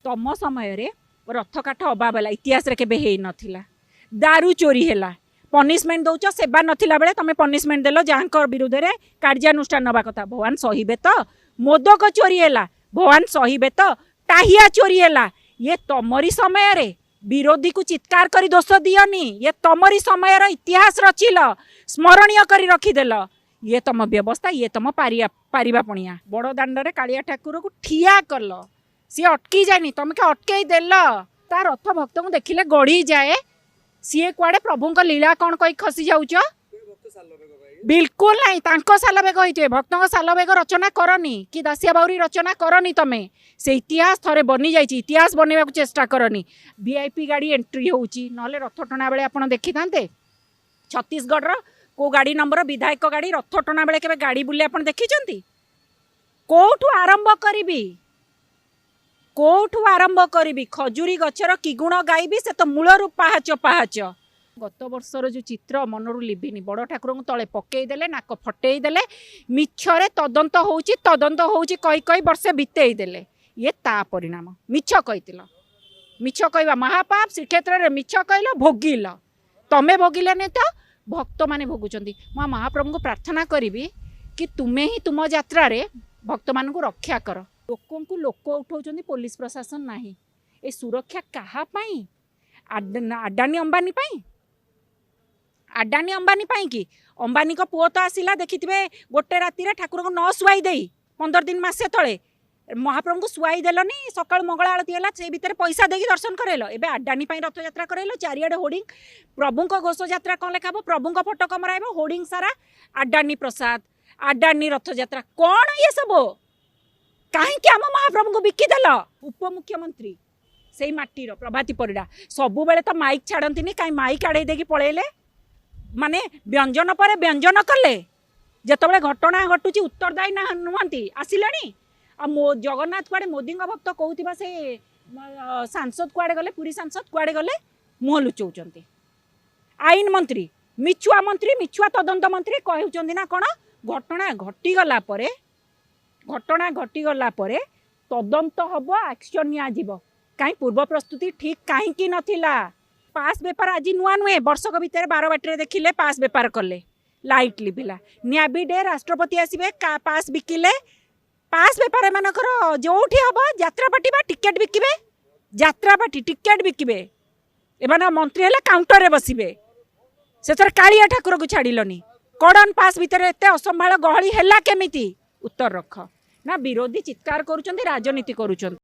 ତମ ସମୟରେ ରଥକାଠ ଅଭାବ ହେଲା, ଇତିହାସରେ କେବେ ହେଇନଥିଲା। ଦାରୁ ଚୋରି ହେଲା, ପନିଶମେଣ୍ଟ ଦଉଛ। ସେବା ନଥିଲା ବେଳେ ତମେ ପନିଶମେଣ୍ଟ ଦେଲ ଯାହାଙ୍କ ବିରୁଦ୍ଧରେ କାର୍ଯ୍ୟାନୁଷ୍ଠାନ ନେବା କଥା, ଭଗବାନ ସହିବେ ତ? ମୋଦକ ଚୋରି ହେଲା, ଭଗବାନ ସହିବେ ତ? ଟାହିଆ ଚୋରି ହେଲା, ଇଏ ତମରି ସମୟରେ। ବିରୋଧୀକୁ ଚିତ୍କାର କରି ଦୋଷ ଦିଅନି। ଇଏ ତମରି ସମୟର ଇତିହାସ ରଚିଲ, ସ୍ମରଣୀୟ କରି ରଖିଦେଲ। ଇଏ ତମ ବ୍ୟବସ୍ଥା, ଇଏ ତମ ପାରିବା ପାରିବା ପଣିଆ। ବଡ଼ ଦାଣ୍ଡରେ କାଳିଆ ଠାକୁରକୁ ଠିଆ କଲ, ସିଏ ଅଟକି ଯାଏନି, ତମେ କି ଅଟକେଇ ଦେଲ। ତା ରଥ ଭକ୍ତଙ୍କୁ ଦେଖିଲେ ଗଡ଼ି ଯାଏ, ସିଏ କୁଆଡ଼େ ପ୍ରଭୁଙ୍କ ଲୀଳା କ'ଣ କହି ଖସି ଯାଉଛ? ବିଲକୁଲ ନାହିଁ। ତାଙ୍କ ସାଲବେଗ ହେଇଥିବେ, ଭକ୍ତଙ୍କ ସାଲବେଗ ରଚନା କରନି କି ଦାସିଆ ବାଉରୀ ରଚନା କରନି ତମେ। ସେ ଇତିହାସ ଥରେ ବନିଯାଇଛି, ଇତିହାସ ବନେଇବାକୁ ଚେଷ୍ଟା କରନି। ଭିଆଇପି ଗାଡ଼ି ଏଣ୍ଟ୍ରି ହେଉଛି, ନହେଲେ ରଥ ଟଣା ବେଳେ ଆପଣ ଦେଖିଥାନ୍ତେ? ଛତିଶଗଡ଼ର କେଉଁ ଗାଡ଼ି ନମ୍ବର ବିଧାୟକ ଗାଡ଼ି ରଥ ଟଣା ବେଳେ କେବେ ଗାଡ଼ି ବୁଲି ଆପଣ ଦେଖିଛନ୍ତି? କୋଉଠୁ ଆରମ୍ଭ କରିବି, କୋଉଠୁ ଆରମ୍ଭ କରିବି? ଖଜୁରୀ ଗଛର କି ଗୁଣ ଗାଇବି, ସେ ତ ମୂଳରୁ ପାହାଚ ପାହାଚ। ଗତ ବର୍ଷର ଯେଉଁ ଚିତ୍ର ମନରୁ ଲିଭିନି। ବଡ଼ ଠାକୁରଙ୍କୁ ତଳେ ପକେଇ ଦେଲେ, ନାକ ଫଟେଇ ଦେଲେ, ମିଛରେ ତଦନ୍ତ ହେଉଛି ତଦନ୍ତ ହେଉଛି କହି କହି ବର୍ଷେ ବିତେଇ ଦେଲେ। ଇଏ ତା ପରିଣାମ। ମିଛ କହିଥିଲ, ମିଛ କହିବା ମହାପାପ। ଶ୍ରୀକ୍ଷେତ୍ରରେ ମିଛ କହିଲ, ଭୋଗିଲ। ତମେ ଭୋଗିଲନି ତ ଭକ୍ତମାନେ ଭୋଗୁଛନ୍ତି। ମୁଁ ମହାପ୍ରଭୁଙ୍କୁ ପ୍ରାର୍ଥନା କରିବି କି ତୁମେ ହିଁ ତୁମ ଯାତ୍ରାରେ ଭକ୍ତମାନଙ୍କୁ ରକ୍ଷା କର। ଲୋକଙ୍କୁ ଲୋକ ଉଠାଉଛନ୍ତି, ପୋଲିସ ପ୍ରଶାସନ ନାହିଁ। ଏ ସୁରକ୍ଷା କାହା ପାଇଁ? ଆଡାନୀ ଅମ୍ବାନୀ ପାଇଁ? ଆଡାନୀ ଅମ୍ବାନୀ ପାଇଁ କି? ଅମ୍ବାନୀଙ୍କ ପୁଅ ତ ଆସିଲା, ଦେଖିଥିବେ, ଗୋଟେ ରାତିରେ ଠାକୁରଙ୍କୁ ନ ଶୁଆଇ ଦେଇ 15 ଦିନ ମାସେ ତଳେ ମହାପ୍ରଭୁଙ୍କୁ ଶୁଆଇ ଦେଲନି। ସକାଳୁ ମଙ୍ଗଳ ଆଳତୀ ହେଲା, ସେଇ ଭିତରେ ପଇସା ଦେଇକି ଦର୍ଶନ କରାଇଲ। ଏବେ ଆଡାନୀ ପାଇଁ ରଥଯାତ୍ରା କରାଇଲ। ଚାରିଆଡ଼େ ହୋର୍ଡିଂ, ପ୍ରଭୁଙ୍କ ଘୋଷଯାତ୍ରା କ'ଣ ଲେଖା ହବ? ପ୍ରଭୁଙ୍କ ଫଟୋ କମରା ହେବ? ହୋର୍ଡିଂ ସାରା ଆଡାନୀ ପ୍ରସାଦ, ଆଡାନୀ ରଥଯାତ୍ରା। କ'ଣ ଇଏ ସବୁ? କାହିଁକି ଆମ ମହାପ୍ରଭୁଙ୍କୁ ବିକିଦେଲ? ଉପମୁଖ୍ୟମନ୍ତ୍ରୀ ସେଇ ମାଟିର ପ୍ରଭାତୀ ପରିଡ଼ା ସବୁବେଳେ ତ ମାଇକ୍ ଛାଡ଼ନ୍ତିନି, କାହିଁ ମାଇକ୍ ଆଡ଼େଇ ଦେଇକି ପଳେଇଲେ? ମାନେ ବ୍ୟଞ୍ଜନ ପରେ ବ୍ୟଞ୍ଜନ କଲେ। ଯେତେବେଳେ ଘଟଣା ଘଟୁଛି ଉତ୍ତରଦାୟୀ ନା ନୁହନ୍ତି, ଆସିଲେଣି। ଆଉ ମୋ ଜଗନ୍ନାଥ କୁଆଡ଼େ, ମୋଦିଙ୍କ ଭକ୍ତ କହୁଥିବା ସେ ସାଂସଦ କୁଆଡ଼େ ଗଲେ? ପୁରୀ ସାଂସଦ କୁଆଡ଼େ ଗଲେ? ମୁହଁ ଲୁଚଉଛନ୍ତି। ଆଇନ ମନ୍ତ୍ରୀ, ମିଛୁଆ ମନ୍ତ୍ରୀ, ମିଛୁଆ ତଦନ୍ତ ମନ୍ତ୍ରୀ କହୁଛନ୍ତି ନା କ'ଣ? ଘଟଣା ଘଟିଗଲା ପରେ, ଘଟଣା ଘଟିଗଲା ପରେ ତଦନ୍ତ ହବ, ଆକ୍ସନ୍ ନିଆଯିବ। କାହିଁ ପୂର୍ବ ପ୍ରସ୍ତୁତି ଠିକ୍ କାହିଁକି ନଥିଲା? ପାସ୍ ବେପାର ଆଜି ନୂଆ ନୁହେଁ। ବର୍ଷକ ଭିତରେ ବାରବାଟୀରେ ଦେଖିଲେ ପାସ୍ ବେପାର କଲେ, ଲାଇଟ୍ ଲିଭିଲା। ନ୍ୟାବି ଡେ, ରାଷ୍ଟ୍ରପତି ଆସିବେ, ପାସ୍ ବିକିଲେ। ପାସ୍ ବେପାର ଏମାନଙ୍କର ଯୋଉଠି ହବ। ଯାତ୍ରା ପାର୍ଟି ବା ଟିକେଟ୍ ବିକିବେ, ଯାତ୍ରା ପାର୍ଟି ଟିକେଟ୍ ବିକିବେ। ଏମାନେ ମନ୍ତ୍ରୀ ହେଲେ କାଉଣ୍ଟରରେ ବସିବେ। ସେଥିରେ କାଳିଆ ଠାକୁରକୁ ଛାଡ଼ିଲନି। କଡ଼ନ ପାସ୍ ଭିତରେ ଏତେ ଅସମ୍ଭାଳ ଗହଳି ହେଲା କେମିତି? ଉତ୍ତର ରଖ ନା। ବିରୋଧୀ ଚିତ୍କାର କରୁଛନ୍ତି, ରାଜନୀତି କରୁଛନ୍ତି।